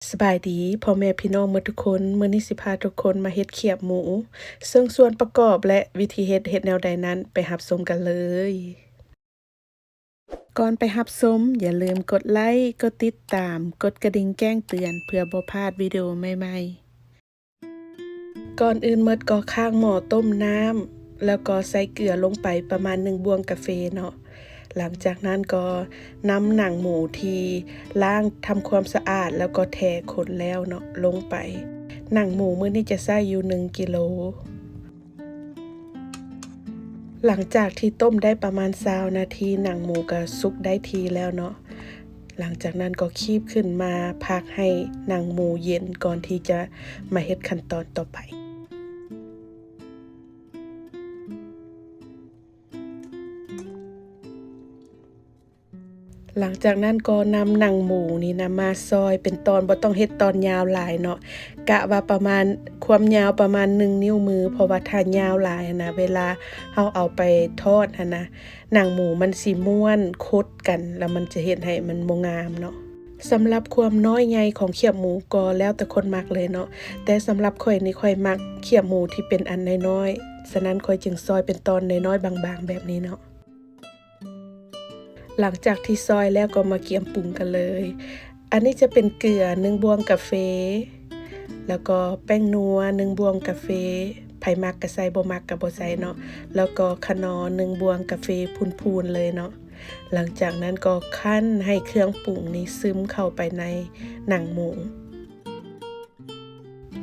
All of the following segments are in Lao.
ສະບາຍດີພໍ່ແມ່ພີ່ນ້ອງໝົດທຸກຄົນ, ມື້ນີ້ຊິພາທຸກຄົນມາເຮັດຂຽບໝູ, ເຊິ່ງສ່ວນປະກອບ ແລະ ວິທີເຮັດ ເຮັດແນວໃດນັ້ນ ໄປຮັບຊົມກັນເລີຍ. ກ່ອນໄປຮັບຊົມ, ຢ່າລືມກົດໄລ, ກົດຕິດຕາມ, ກົດກະດິ່ງແຈ້ງເຕືອນ ເພື່ອບໍ່ພາດວິດີໂອໃໝ່ໆ. ກ່ອນອື່ນໝົດກໍຄ້າງໝໍ້ຕົ້ມນ້ຳ ແລ້ວກໍໃສ່ເກືອລົງໄປປະມານໜຶ່ງບ່ວງກາເຟເນາະ. ຫຼັງຈາກນັ້ນກໍນຳໜັງໝູທີ່ລ້າງທຳຄວາມສະອາດ ແລ້ວກໍແທຂົນແລ້ວເນາະ ລົງໄປ. ໜັງໝູມື້ນີ້ຈະໃຊ້ຢູ່ໜຶ່ງກິໂລ. ຫຼັງຈາກທີ່ຕົ້ມໄດ້ປະມານຊາວນາທີ, ໜັງໝູກໍສຸກໄດ້ທີ່ແລ້ວເນາະ. ຫຼັງຈາກນັ້ນກໍຄີບຂຶ້ນມາພັກໃຫ້ໜັງໝູເຢັນ ກ່ອນທີ່ຈະມາເຮັດຂັ້ນຕອນຕໍ່ໄປ. ຫຼັງຈາກນັ້ນກໍນຳໜັງໝູນີ້ນະມາຊອຍເປັນຕອນ, ບໍ່ຕ້ອງເຮັດຕອນຍາວຫຼາຍເນາະ, ກະວ່າປະມານ ຄວາມຍາວປະມານໜຶ່ງນິ້ວມື, ເພາະວ່າຖ້າຍາວຫຼາຍຫັ້ນນະ ເວລາເຮົາເອົາໄປທອດຫັ້ນນະ ໜັງໝູມັນຊິມ້ວນ ຂົດກັນ ແລ້ວມັນຈະເຮັດໃຫ້ມັນບໍ່ງາມເນາະ. ສຳລັບຄວາມນ້ອຍໃຫຍ່ຂອງຂຽບໝູກໍແລ້ວແຕ່ຄົນມັກເລີຍເນາະ, ແຕ່ສຳລັບຂ້ອຍນີ້ ຂ້ອຍມັກຂຽບໝູທີ່ເປັນອັນນ້ອຍໆ, ສະນັ້ນຂ້ອຍຈຶ່ງຊອຍເປັນຕອນນ້ອຍໆ ບາງໆ ແບບນີ້ເນາະ. ຫຼັງຈາກທີ່ຊອຍແລ້ວກໍມາກຽມປຸງກັນເລີຍ. ອັນນີ້ຈະເປັນເກືອໜຶ່ງບ່ວງກາເຟ, ແລ້ວກໍແປ້ງນົວໜຶ່ງບ່ວງກາເຟ, ໃຜມັກກໍໃສ່ ບໍ່ມັກກໍບໍ່ໃສ່ເນາະ, ແລ້ວກໍຂະໜໍໜຶ່ງບ່ວງກາເຟພຸ້ນໆ ເລີຍເນາະ. ຫຼັງຈາກນັ້ນກໍຄັ້ນໃຫ້ເຄື່ອງປຸງນີ້ຊຶມເຂົ້າໄປໃນໜັງໝູ.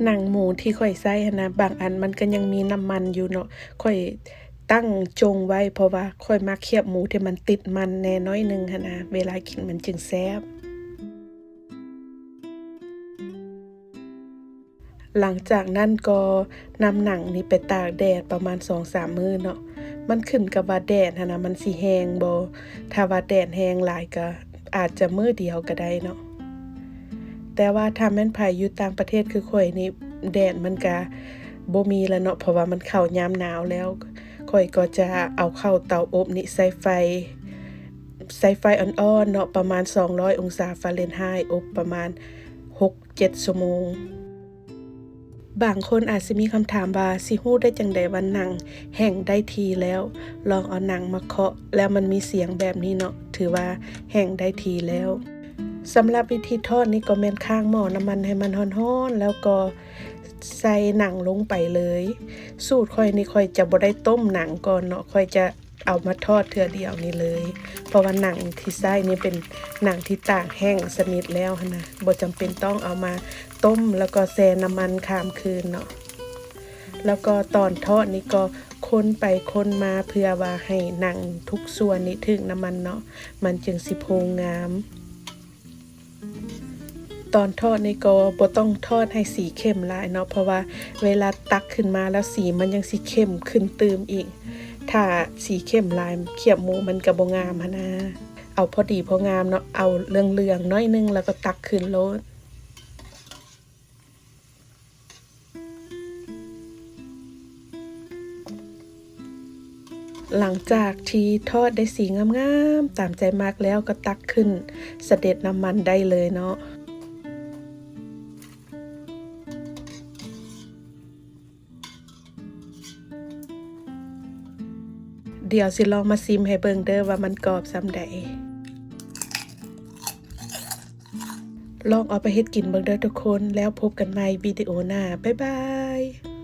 ໜັງໝູທີ່ຂ້ອຍໃຊ້ຫັ້ນນະ ບາງອັນມັນກໍຍັງມີນ້ຳມັນຢູ່ເນາະ, ຂ້ອຍຕັ້ງຈົ່ງໄວ້ ເພາະວ່າຂ້ອຍມັກຂຽບໝູທີ່ມັນຕິດມັນແດ່ໜ້ອຍໜຶ່ງຫັ້ນນະ, ເວລາກິນມັນຈຶ່ງແຊບ. ຫຼັງຈາກນັ້ນກໍນຳໜັງນີ້ໄປຕາກແດດປະມານສອງສາມມື້ເນາະ, ມັນຂຶ້ນກັບວ່າແດດຫັ້ນນະ ມັນຊິແຮງບໍ່, ຖ້າວ່າແດດແຮງຫຼາຍກໍ ອາດຈະມື້ດຽວກໍໄດ້ເນາະ. ແຕ່ວ່າຖ້າແມ່ນໃຜຢູ່ຕ່າງປະເທດຄືຂ້ອຍນີ້ ແດດມັນກະບໍ່ມີແລ້ວເນາະ, ເພາະວ່າມັນເຂົ້າຍາມໜາວແລ້ວ. ຂ້ອຍກໍຈະເອົາເຂົ້າເຕົາອົບນີ້ໃສ່ໄຟ, ໃສ່ໄຟອ່ອນໆເນາະ, ປະມານສອງຮ້ອຍອົງສາຟາເລັນໄຮ, ອົບປະມານຫົກເຈັດຊົ່ວໂມງ. ບາງຄົນອາດຊິມີຄຳຖາມວ່າ ຊິຮູ້ໄດ້ຈັ່ງໃດວ່າໜັງແຫ້ງໄດ້ທີ່ແລ້ວ? ລອງເອົາໜັງມາເຄາະ ແລ້ວມັນມີສຽງແບບນີ້ເນາະ, ຖືວ່າແຫ້ງໄດ້ທີ່ແລ້ວ. ສຳລັບວິທີທອດນີ້ກໍແມ່ນຄ້າງໝໍ້ນ້ຳມັນໃຫ້ມັນຮ້ອນໆ ແລ້ວກໍໃສ່ໜັງລົງໄປເລີຍ. ສູດຂ້ອຍນີ້ ຂ້ອຍຈະບໍ່ໄດ້ຕົ້ມໜັງກ່ອນເນາະ, ຂ້ອຍຈະ ເອົາມາທອດເທື່ອດຽວນີ້ເລີຍ, ເພາະວ່າໜັງທີ່ໃຊ້ນີ້ເປັນໜັງທີ່ຕາກແຫ້ງສະໜິດແລ້ວຫັ້ນນະ, ບໍ່ຈຳເປັນຕ້ອງເອົາມາຕົ້ມ ແລ້ວກໍແຊ່ນ້ຳມັນຂ້າມຄືນເນາະ. ແລ້ວກໍຕອນທອດນີ້ກໍຄົນໄປຄົນມາ ເພື່ອວ່າໃຫ້ໜັງທຸກສ່ວນນີ້ຖືກນ້ຳມັນເນາະ, ມັນຈຶ່ງຊິໂພງງາມ. ຕອນທອດນີ້ກໍບໍ່ຕ້ອງທອດໃຫ້ສີເຂັ້ມຫຼາຍເນາະ, ເພາະວ່າເວລາຕັກຂຶ້ນມາແລ້ວ ສີມັນຍັງຊິເຂັ້ມຂຶ້ນຕື່ມອີກ. ຖ້າສີເຂັ້ມຫຼາຍ ຂຽບໝູມັນກໍບໍ່ງາມຫັ້ນນາ. ເອົາພໍດີພໍງາມເນາະ, ເອົາເຫຼືອງໆໜ້ອຍໜຶ່ງ ແລ້ວກໍຕັກຂຶ້ນໂລດ. ຫຼັງຈາກທີ່ທອດໄດ້ສີງາມໆຕາມໃຈມັກແລ້ວ ກໍຕັກຂຶ້ນສະເດັດນ້ຳມັນໄດ້ເລີຍເນາະ. ດຽວຊິລອງມາຊິມໃຫ້ເບິ່ງເດີ້ວ່າມັນກອບສ່ຳໃດ. ລອງເອົາໄປເຮັດກິນເບິ່ງເດີ້ທຸກຄົນ, ແລ້ວພົບກັນໃໝ່ວິດີໂອໜ້າ. ບາຍບາຍ.